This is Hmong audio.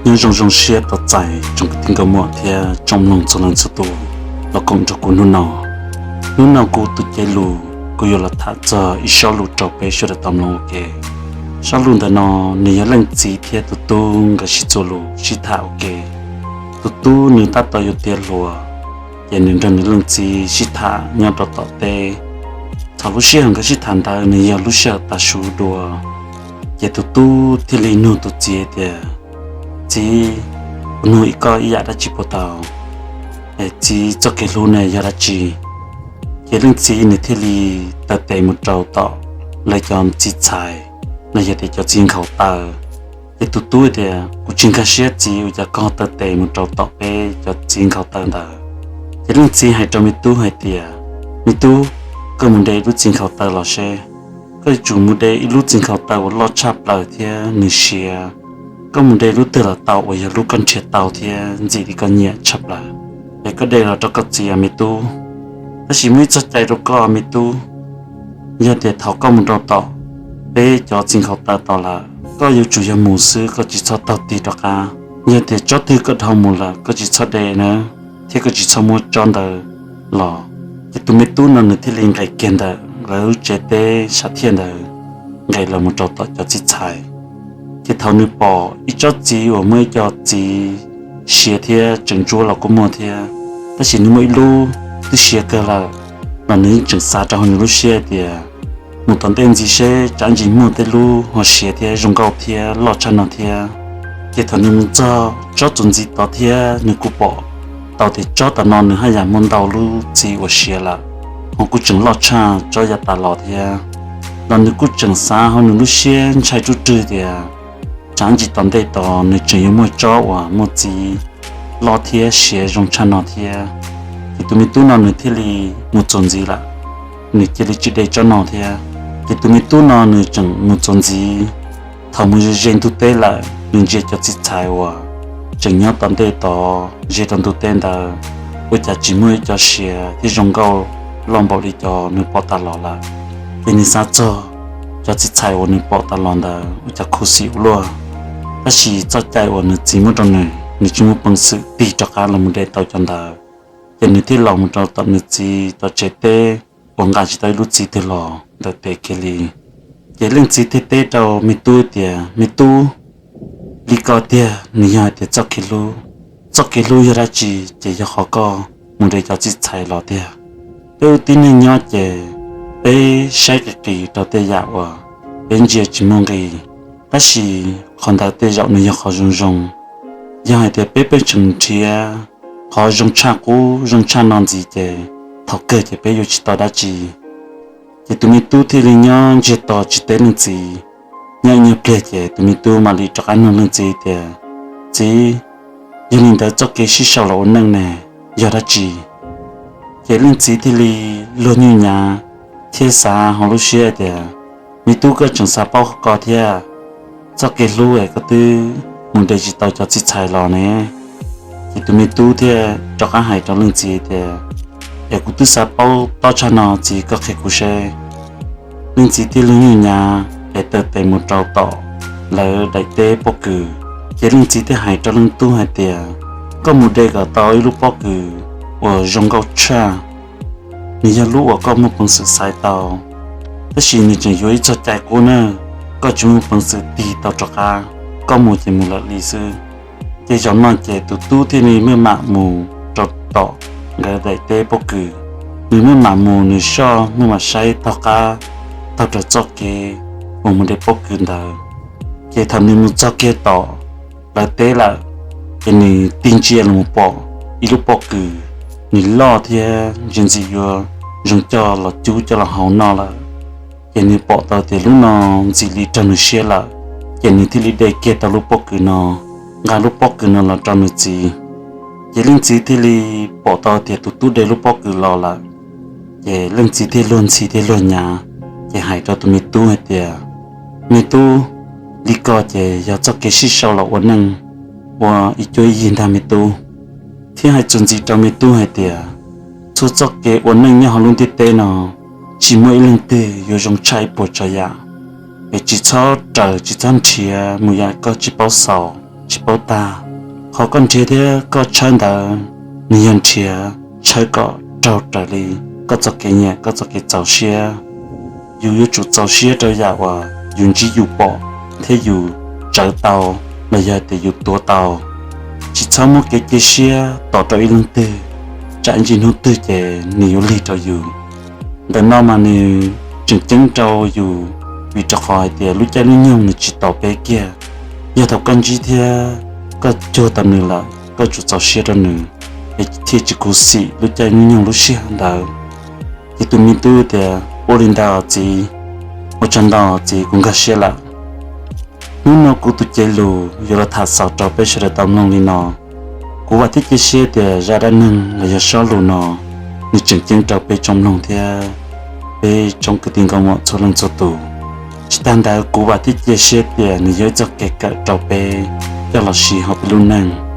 Nyob zoo zoo siab tos txais tsoom kwv tij nkauj muam thiab tsoom mloog txhua leej txhua tus los koom nrog kuv hnub no. Hnub no kuv tus cev lus kuv yuav los tham txog ib sob lus rau peb sawv daws tau mloog ua ke. Sob lus ntawm no nws yog leej txiv thiab tus tub nkawd sib txuas lus sib tham ua ke. Tus tub nws tab tom yuav tiav hluas, ces nws nrog nws leej txiv sib tham nyob rau tom teb. Thaum lub sij hawm nkawd sib tham ntawd nws yog lub sij hawm tav su dua, ces tus tub thiaj li nug tus txiv tias, Txiv, kuv nug koj ib yam dab tsi puas tau? Es txiv, txoj kev hlub ne yog dab tsi? Ces leej txiv nws thiaj li taw tes mus rau tom lawv cov txiv txhais, los yog tias cov txiv nkhaus taw. Ces tus tub tias, Kuv tsis nkag siab txiv, ua cas koj taw tes mus rau tom peb cov txiv nkhaus taw ntawd? Ces leej txiv hais rau me tub hais tias, Me tub, koj mus de lub txiv nkhaus taw los seb. Koj yuav tsum mus de ib lub txiv nkhaus taw uas loj tshaj plaws thiab nws siav. Koj mus de lub twg los tau uas yog lub koj nrhiav tau thiab ntxim li koj nyiam tshaj plaws, es koj de los rau koj txiv, me tub. Tab sis muaj ib txoj cai rau koj, me tub. Yog tias thaum koj mus rau tom peb cov txiv nkhaus taw tod lawm, koj yuav tsum yog mus xwb, koj tsis txhob taug tig rov qab. Yog tias tsob twg koj dhau mus lawm, koj tsis txhob de na, thiab koj tsis txhob muab tsob ntawd los. Ces tus me tub no nws thiaj li nqes kiag ntawm lawv lub tsev teb sam thiaj ntawd, nqes los mus rau tom cov txiv txhais. Ces thaum nws pom ib tsob txiv uas muaj ib co txiv siav thiab tseem ntsuab los kuj muaj thiab, tab sis nws muaj ib lub twb siav kawg lawm, los nws yeej tseem xav rau hauv nws lub siab tias, Mus tom ntej ntxiv seb tsam ntsis muaj tej lub ho siav thiab zoo nkauj thiab loj tshaj no thiab. Ces thaum nws mus txog tsob txuas ntxiv tod thiab nws kuj pom tau tias tsob tom no nws haj yam muaj ntau lub txiv uas siav lawm, ho kuj tseem loj tshaj tsob yav tas los thiab. Los nws kuj tseem xav hauv nws lub siab ntshai ruaj rwg tias, tsam ntsis tom ntej tod nws tseem yuav muaj tsob uas muaj txiv loj thiab siav zoo tshaj no thiab. Ces tus me tub no nws thiaj li mus txuas ntxiv lawm, nws cia li tsis de tsob no thiab. Ces tus me tub no nws tseem mus txuas ntxiv. Thaum mus ze ze ntug teb lawm, nws ntsia cov txiv txhais uas tseem nyob tom ntej tod ze rau ntug teb ntawd, ua cas tsis muaj ib co siav thiab zoo nkauj loj npaum li cov nws pom tas los lawm. Ces nws xav txog cov txiv txhais uas nws pom tas los ntawd ua cas khuv xim ua luaj. Tab sis txoj cai uas nws txiv muab rau nws, nws tsis muaj peev xwm tig rov qab los mus de tau cov ntawd. Ces nws thiaj los mus rau tom nws txiv tom tsev teb uas nqa tsis tau ib lub txiv twg los ntawm tes kiag li. Ces leej txiv thiaj teb rau me tub tias, Me tub, li ko tiag nws yog hais tias txoj kev hlub. Txoj kev hlub yog dab tsi? Ces yog qhov koj mus de cov txiv txhais los tiag. Peb ua tib neeg nyob ces peb saib qis qis rau tej yam uas peb ntsia tsis muaj nqis, tab sis qhov ntawd tej zaum nws yog qhov zoo zoo. Yog hais tias peb pheej tseem nrhiav qhov zoo tshaj qub zoo tshaj no ntxiv ces thaum kawg ces peb yuav tsis tau dab tsi. Ces tus me tub thiaj li nyob ntsiag to tsis teb leej txiv. Nyob ib nyuag pliag ces tus me tub mam li rov qab nug leej txiv tias, Txiv, yog li ntawd txoj kev sib sau los ua neej ne yog dab tsi? Ces leej txiv thiaj li luag nyuj nyav thiab xav hauv lub siab tias, Me tub, koj tseem xav paub ko thiab, txoj kev hlub es koj twb mus de tsis tau cov txiv txhais los ne. Ces tus me tub thiaj rov qab hais rau leej txiv tias, Es kuv twb xav paub tob tshaj no, txiv, koj qhia kuv seb. Leej txiv thiaj luag nyuj nyav es taw tes mus rau tom lawv daim teb pob kws. Ces leej txiv thiaj hais rau leej tub hais tias, Koj mus de kom tau ib lub pob kws uas zoo nkauj tshaj. Nws yog lub uas koj muaj peev xwm xaiv tau, tab sis nws tseem yuav ib txoj cai qub na, koj tsis muaj peev xwm tig tau rov qab, koj mus ces mus lawm li xwb. Ces zaum no ces tus tub thiaj li maj mam mus rau tom nkawd daim teb pob kws. Nws maj mam mus, nws soj maj mam saib taug qab taug rau txoj kev uas mus de pob kws ntawd. Ces thaum nws mus txog kiag tom lawv teb lawm, ces nws tig ntsia los pom ib lub pob kws, nws loj thiab ntsia ntxim yuav zoo coj los cub coj los hau noj lawm. Ces nws pom tau tias lub no ntxim li raug nws siab lawm, ces nws thiaj li de kiag tau lub pob kws no, nqa lub pob kws no los rau nws txiv. Ces leej txiv thiaj li pom tau tias tus tub de lub pob kws los lawm. Ces leej txiv thiaj luag ntxhi thiab luag nyav, ces hais rau tus me tub hais tias, Me tub, li ko ces yog txoj kev sib sau los ua neej ua ib cuab ib yig ntag me tub. Thiab hais txuas ntxiv rau me tub hais tias, txhua txoj kev ua neej nyob hauv lub ntiaj teb no, tsis muaj ib leeg twg yuav zoo tshaj ib puas tsav yam. Es tsis txhob raws tsis txhob nrhiav mus yam koj tsis paub xaus, tsis paub tag. Qhov koj nrhiav thiab koj tshawb ntawd, nws yog nrhiav tshawb kom raug raws li koj txoj kev nyiam, koj txoj kev txaus siab. Yus yuav tsum txaus siab rau yam uas yus ntsib yus pom thiab yus tsawv tau, los yog tias yus tuav tau. Tsis txhob muab kev cia siab tos rau ib leeg twg, tsam ib ntsis hnub twg ces nws yuav lig rau yus. Ntawm no mas nws tseem ceeb rau yus, vim rau qhov hais tias lub caij lub nyoog nws tsis tos peb kiag. Yog thaum koj ntsib thiab koj cuag tau nws lawm, koj tsum txaus siab rau nws, es thiaj tsis khuv xim lub caij lub nyoog lub sij hawm ntawd. Ces tus me tub tias, Ua li ntawd txiv, ua tsaug ntau txiv, kuv nkag siab lawm. Hnub no kuv tus cev lus yuav los tham xaus rau peb sawv daws tau mloog li no. Kuv vam thiab cia siab tias zaj dab neeg los yog sob lus no nws tseem ceeb rau peb tsoom mloog thiab peb tsoom kwv tij nkauj muam txhua leej txhua tus. Tsis tag ntawd kuv vam thiab cia siab tias nws yog ib txoj kev kawm rau peb coj los siv hauv peb lub neej.